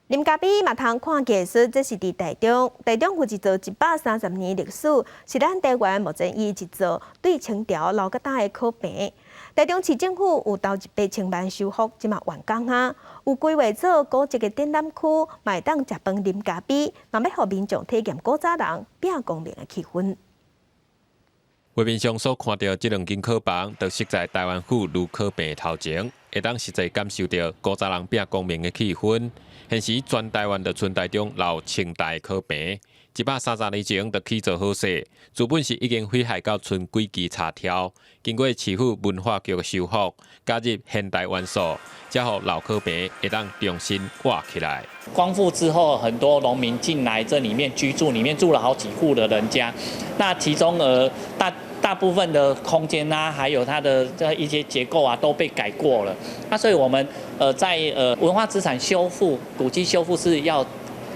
林咖啡嘛通看藝術，這是佇台中。台中有一座130年歷史，是咱台灣目前唯一一座對清朝留較早的考棚。台中市政府有投入8千萬修復，這馬完工啊。有規劃做古蹟的展覽區，嘛會當食飯啉咖啡，嘛欲予民眾體驗古早人拚功名的氣氛。畫面上所看著這兩間考房，就設在台灣府閭考棚頭前，會當實際感受著古早人拚功名的氣氛。現時全台灣就賰台中留清代考棚，130年前就起造好勢，原本是已經毀壞到賰幾支柴柱，經過市府文化局的修復，加入現代元素，才予老考棚會當重新活起來。光復之後，很多農民進來這裡面居住，裡面住了好幾戶的人家。那其中大部分的空間啊，還有它的這一些結構啊，都被改過了。那所以我們在文化資產修復、古蹟修復是要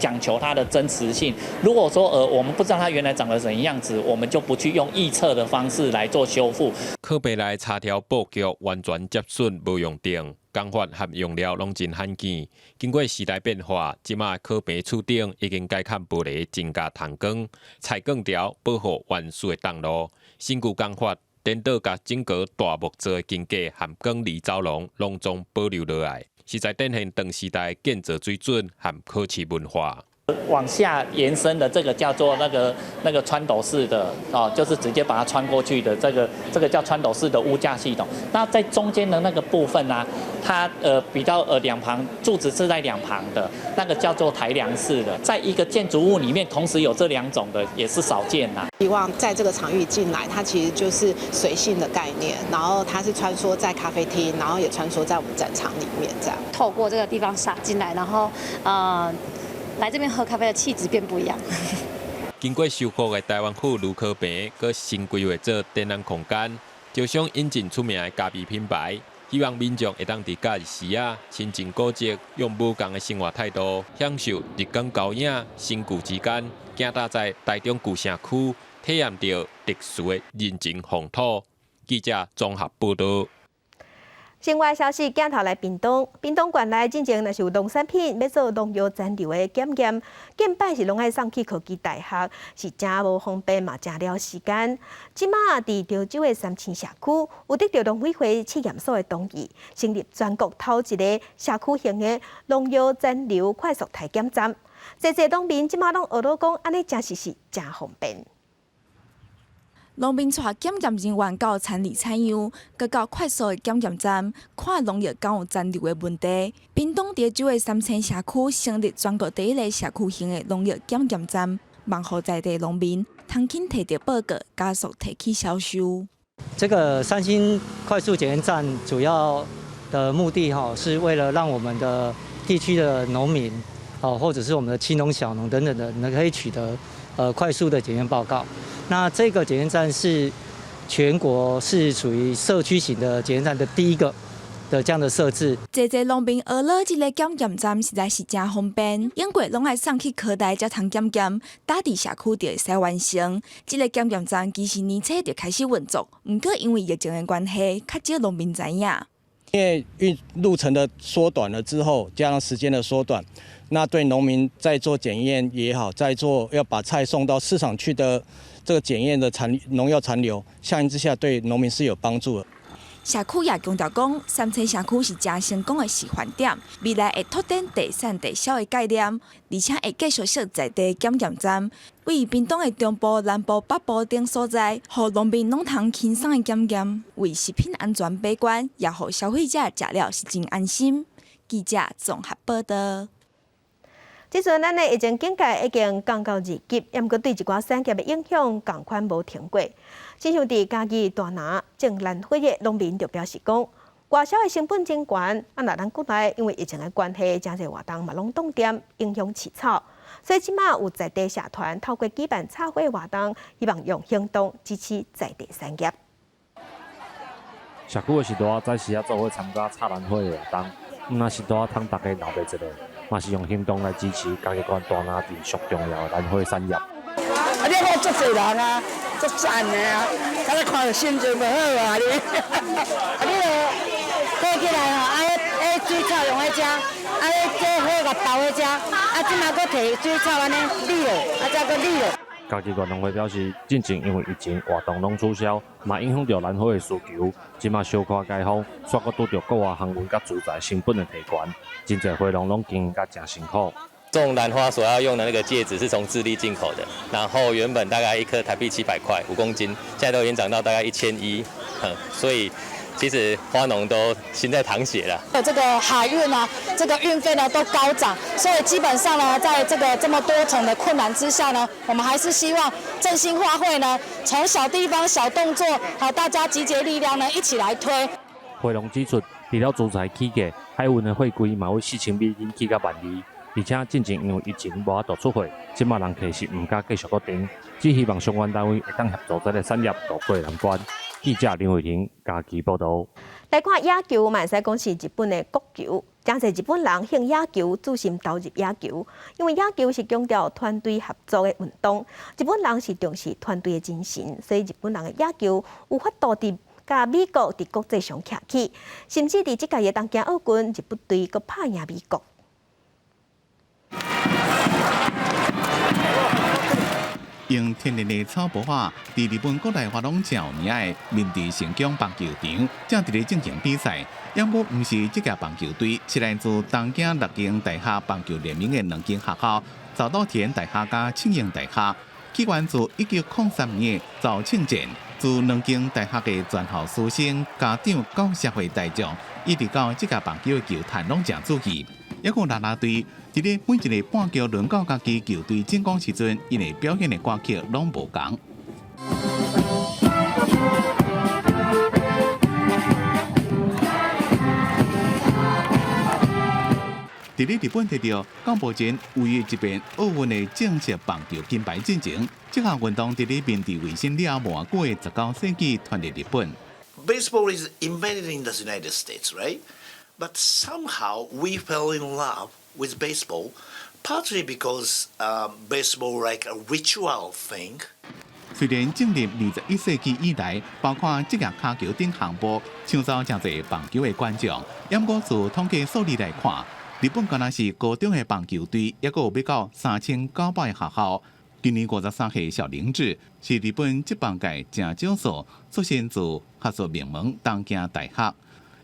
講求它的真實性。如果說我們不知道它原來長得怎樣子，我們就不去用臆測的方式來做修復。刻碑內插條布局完全接榫，無用釘，工法和用料攏真罕見。經過時代變化，這馬刻碑厝頂已經改崁玻璃，增加透光，彩鋼條保護原始的銅路，新舊工法顛倒，共整個大木做的筋架和鋼籬走廊攏總保留落來，實在展現當時代建造水準和考試文化。往下延伸的這個叫做那個穿斗式的哦，就是直接把它穿過去的這個叫穿斗式的屋架系統。那在中間的那個部分呢，它比較兩旁柱子是在兩旁的，那個叫做抬梁式的。在一個建築物裡面同時有這兩種的，也是少見啦。希望在這個場域進來，它其實就是隨性的概念，然後它是穿梭在咖啡廳，然後也穿梭在我們展場裡面，這樣。透過這個地方灑進來，然後來這邊喝咖啡的氣質變不一樣。經過修復的臺灣府盧柯棚，閣新規劃做展覽空間，就想引進出名的咖啡品牌，希望民眾會當佇假日時啊，親近古蹟，用無仝的生活態度，享受日光高影、新舊之間，行踏在臺中舊城區，體驗著特殊的人情風土。記者綜合報導。新外消息，鏡頭來屏東，屏東縣內進前若是有農產品欲做農藥殘留的檢驗，近擺是攏愛送去科技大學，是誠無方便嘛，誠了時間。這馬佇潮州的三星社區，有得著農委會試驗所的同意，成立全國頭一个社區型的農藥殘留快速篩檢站。濟濟農民這馬攏學囉講，按呢誠實是誠方便。農民帶檢驗人員到田裡採樣，閣到快速的檢驗站看農藥敢有殘留的問題。屏東潮州的三星社區成立全國第一个社區型的農藥檢驗站，望予在地農民通輕提著報告，加速提去銷售。這個三星快速檢驗站主要的目的，哈，是為了讓我們的地區的農民，哦，或者是我們的青農、小農等等的，能可以取得快速的檢驗報告。那這個檢驗站是全國是屬於社區型的檢驗站的第一個的這樣的設置。濟濟農民學囉這个檢驗站實在是誠方便，永過攏愛送去科大才通檢驗，噠佇社區就會使完成。這个檢驗站其實年初就開始運作，毋過因為疫情的關係，較少農民知影。因為運路程的縮短了之後，加上時間的縮短，那對農民在做檢驗也好，在做要把菜送到市場去的這個檢驗的殘農藥殘留，相形之下對農民是有幫助的。社區也強調講，三星社區是誠成功的示範點，未來會拓展地產地銷的概念，而且會繼續設在地檢驗站，位屏東的中部、南部、北部等所在，予農民攏通輕鬆的檢驗，為食品安全把關，也予消費者食了是真安心。記者綜合報導。這陣咱的疫情警戒已經降到二級，毋過對一寡產業的影響仝款無停過。親像佇嘉義大林種蘭花的農民就表示講，外銷的成本真懸，啊，若咱國內因為疫情的關係，誠濟活動嘛攏凍點，影響飼草，所以這馬有在地社團透過舉辦插花活動，希望用行動支持在地產業。社區的序大早時仔做伙參加插蘭花的活動，毋但是帶通大家鬧熱一下，嘛是用行動來支持嘉義縣大林鎮上重要的蘭花產業。啊！你看足濟人啊，足讚的啊，敢若看著心情無好啊你。啊你著爬起來吼，啊彼彼水草用彼遮，啊彼這花共包彼遮，啊這馬閣提水草按呢理落，啊才閣理落。嘉義縣農會表示，進前因為疫情活動攏取消，嘛影響著蘭花的需求。這馬小可解封，煞閣拄著國外航運佮資材成本的提懸，真濟花農攏經營甲誠辛苦。種蘭花所要用的那個介質是從智利進口的，然後原本大概一顆台幣700塊5公斤，現在都已經漲到大概1100，所以其實花農都心在淌血了。這個海運啊，這個運費呢都高漲，所以基本上呢，在這個這麼多重的困難之下呢，我們還是希望振興花卉呢，從小地方小動作，好大家集結力量呢，一起來推。花農指出，除了資材起價，海運的貨櫃嘛為4000美金起到12,000。而且進前因為疫情無法度出貨，這馬人客是毋敢繼續閣訂，只希望相關單位會當協助這个產業渡過難關。記者林慧婷家己報道。來看野球，嘛會使講是日本的國球。誠濟日本人興野球，注心投入野球，因為野球是強調團隊合作的運動。日本人是重視團隊的精神，所以日本人的野球有法度佇佮美國佇國際上徛起，甚至佇這屆的東京奧運，日本隊閣拍贏美國。用天然的草埔仔，佇日本國內外攏誠有名的明治神宮棒球場，正佇咧進行比賽。猶閣毋是職業棒球隊，是來自東京六間大學棒球聯盟的兩間學校——早稻田大學佮慶應大學。起源自1903年的早慶戰，自兩間大學的全校師生、家長到社會大眾，一直到職業棒球的球探攏誠注意。猶閣啦啦隊，佇咧每一個半球輪到家己球隊進攻時陣，𪜶會表演的歌曲攏無仝。佇咧日本摕著到目前唯一一遍奧運的正式棒球金牌進前，這項運動佇咧明治維新了後無偌久的19世紀傳入日本。 Baseball is invented in the United States, right? But somehow we fell in love with baseball, partly because baseball like a ritual thing. 雖然進入21世紀以來，包括職業跤球等項目，搶走誠濟棒球的觀眾，毋過自統計數字來看，日本敢若是高中的棒球隊，猶閣有欲到3900個學校。今年53歲小林智是日本職棒界誠少數出身自學術名門東京大學，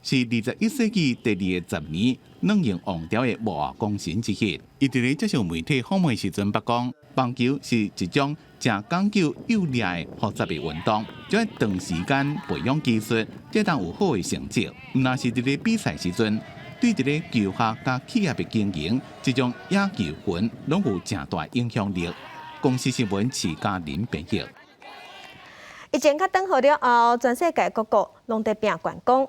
是21世紀第二個十年兩用王朝的幕後功臣之一。伊佇咧接受媒體訪問時陣，捌講棒球是一種誠講究幼獵的複雜的運動，就愛長時間培養技術，才當有好的成績。毋但是佇咧比賽時陣，對佇咧球學佮企業的經營，這種野球魂攏有誠大影響力。公視新聞徐嘉玲編譯。疫情較轉好了後，全世界各國攏佇拼觀光。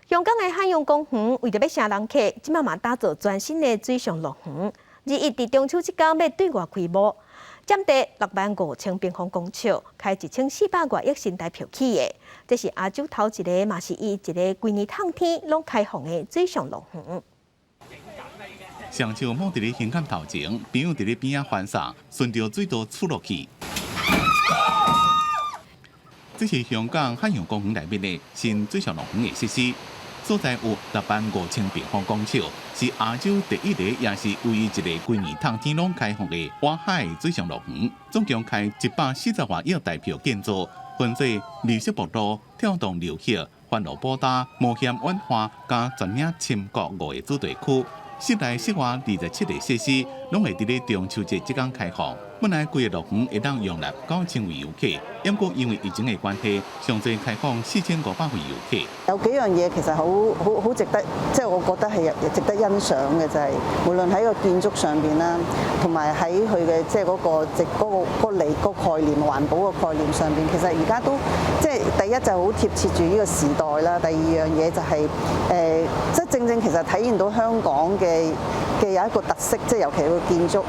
香港的海洋公園為著欲吸人客，這擺嘛打造全新的水上樂園。21佇中秋這工欲對外開幕，佔地6萬5千平方公尺，開1400外億新台票起的。這是亞洲頭一个，嘛是伊一个規年透天攏開放的水上樂園。雙手摸佇咧胸坎頭前，朋友佇咧邊仔歡送，順著水道出落去。這是香港海洋公園內面的新水上樂園的設施，所在有6萬5千平方公尺，是亞洲第一個，也是唯一一个規年透天攏開放的外海水上樂園。總共開140外億台票建造，分做綠色步道、跳動遊戲、歡樂步道、冒險玩花、佮全影深谷五个主題區。室內室外27个設施，攏會佇咧中秋節這工開放。本來規个樂園會當容納9000位遊客，毋過因為疫情的關係，上濟開放4500位遊客。有幾樣嘢其實好好好值得，即係我覺得係值得欣賞嘅就係，無論喺個建築上邊啦，同埋喺佢嘅即係嗰個直嗰個個理個概念、環保個概念上邊，其實而家都即係第一就好貼切住呢個時代啦。第二樣嘢就係即係正正其實體現到香港嘅有一個特色，即係尤其個建築。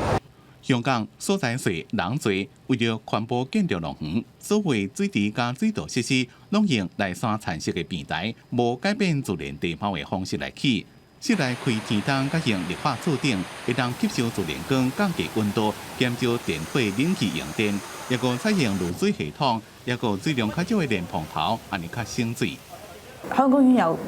香港所在細人濟，為著環保建築樂園，所有水池佮水道設施，攏用內山產色的平台，無改變自然地貌的方式來起。室內開天窗，佮用綠化柱頂，會當吸收自然光，降低溫度，減少電火冷氣用電。抑閣採用濾水系統，抑閣水量較少的蓮蓬頭，按呢較省水。海洋公園有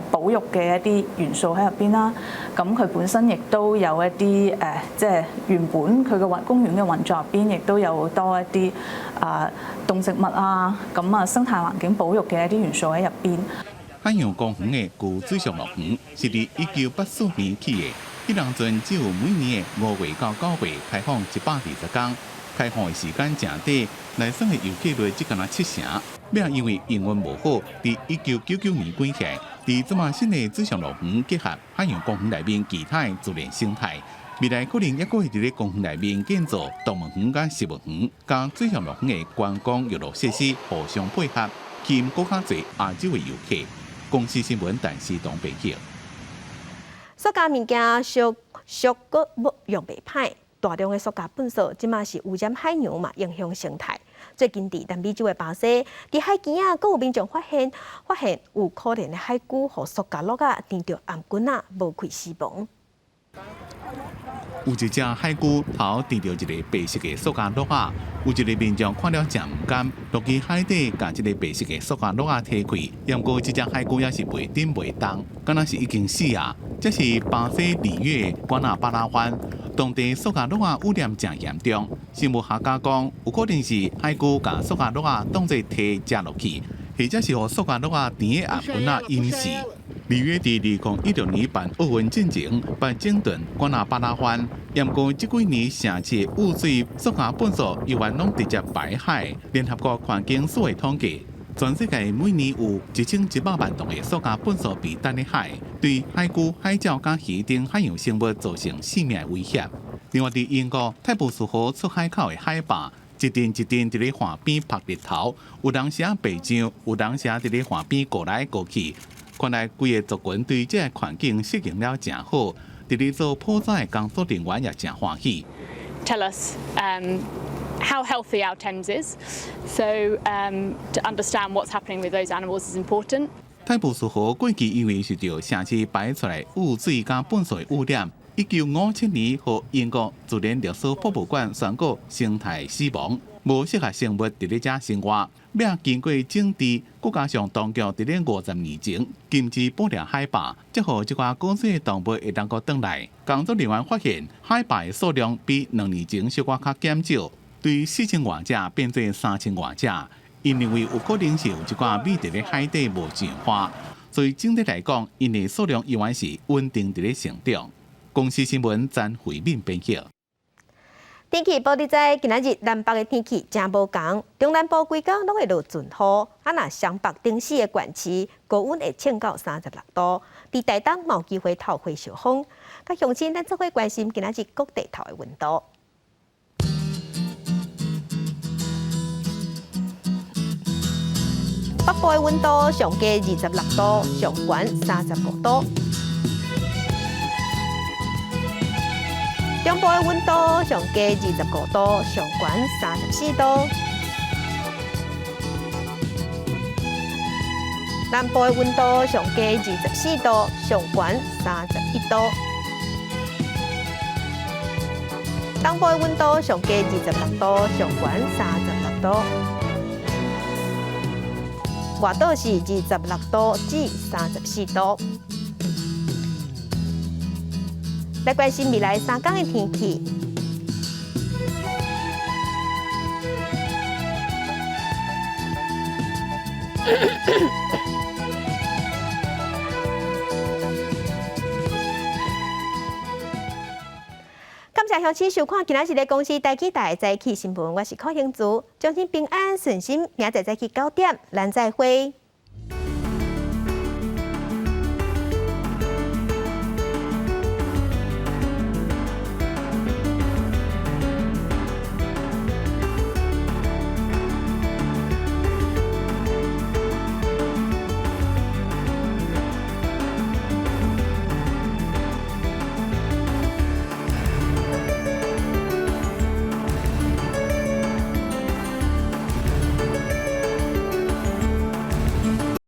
保育嘅一啲元素喺入邊啦，咁佢本身亦都有一啲即係原本佢嘅運公園嘅運作入邊，亦都有多一啲啊動植物啊，咁啊生態環境保育嘅一啲元素喺入邊。海洋公園的舊水上樂園是佇1984年起的，彼當陣只有每年的5月到9月開放120天，開放的時間誠短，來耍的遊客率只敢若七成。尾仔因為營運無好，佇1999年關起來。佇這擺新的水上樂園結合海洋公園內面其他的自然生態，未來可能猶閣會佇咧公園內面建造動物園佮植物園，佮水上樂園的觀光娛樂設施互相配合，吸引閣較濟亞洲的遊客。公視新聞陳思東編譯。塑膠物件俗俗閣用袂歹，大量的塑膠垃圾，這馬是污染海洋嘛，影響生態。最近佇南美洲的巴西，佇海墘仔，閣有民眾發現有可憐的海龜予塑膠罌仔纏著頷頸仔，無氣死亡。有一隻海龜頭纏著一个白色的塑膠罌仔，有一个民眾看了誠毋甘，落去海底共這个白色的塑膠罌仔提開。毋過這隻海龜也是袂振袂動，敢若是已經死啊！這是巴西里約瓜納巴拉灣當地塑膠罌仔污染誠嚴重。生物學家講，有可能是海龜共塑膠罌仔當做提食落去，或者是予塑膠罌仔纏的頷頸仔淹死。里約佇2016年辦奧運進前，辦整頓瓜納巴拉灣，毋過這幾年城市污水、塑膠垃圾猶原攏直接排海。聯合國環境署的統計，全世界每年有1100萬噸的塑膠垃圾被擲佇海，對海龜、海鳥佮魚等海洋生物造成性命威脅。另外，佇英國泰晤士河出海口的海豹，一陣一陣佇咧岸邊曝日頭，有當時爬上，有當時佇咧岸邊過來過去。看來規个族群對這个環境適應了誠好，佇咧做普查的工作人員也誠歡喜。 Tell us how healthy our Thames is. So to understand what's happening with those animals is important. 泰晤士河過去因為受著城市排出來污水佮糞埽污染，1957年予英國自然歷史博物館宣告生態死亡，無適合生物佇咧遮生活。尾仔經過整治，閣加上當局佇咧50年前禁止捕獵海豹，才予這寡古水動物會當閣轉來。工作人員發現海豹的數量比2年前小可較減少，對4000外隻變做3000外隻。𪜶認為有可能是有一寡米佇咧海底無進化，所以整體來講，𪜶的數量猶原是穩定佇咧成長。公視新聞詹慧敏編輯。天氣報你知，今仔日南北的天氣誠無仝，中南部規工攏會落陣雨，啊若雙北頂四个縣市高溫會衝到36度，佇台東嘛有機會透火燒風。佮鄉親，咱做伙關心今仔日各地頭的溫度。北部的溫度上低26度，上懸35度。中部的溫度上低25度，上懸34度。南部的溫度上低24度，上懸31度。東部的溫度上低26度，上懸36度。外島是26度至34度。來關心未來3天的天氣。感謝鄉親收看今仔日的公視台起台早起新聞，我是柯興竹，祝您平安順心，明仔載早起9點，咱再會。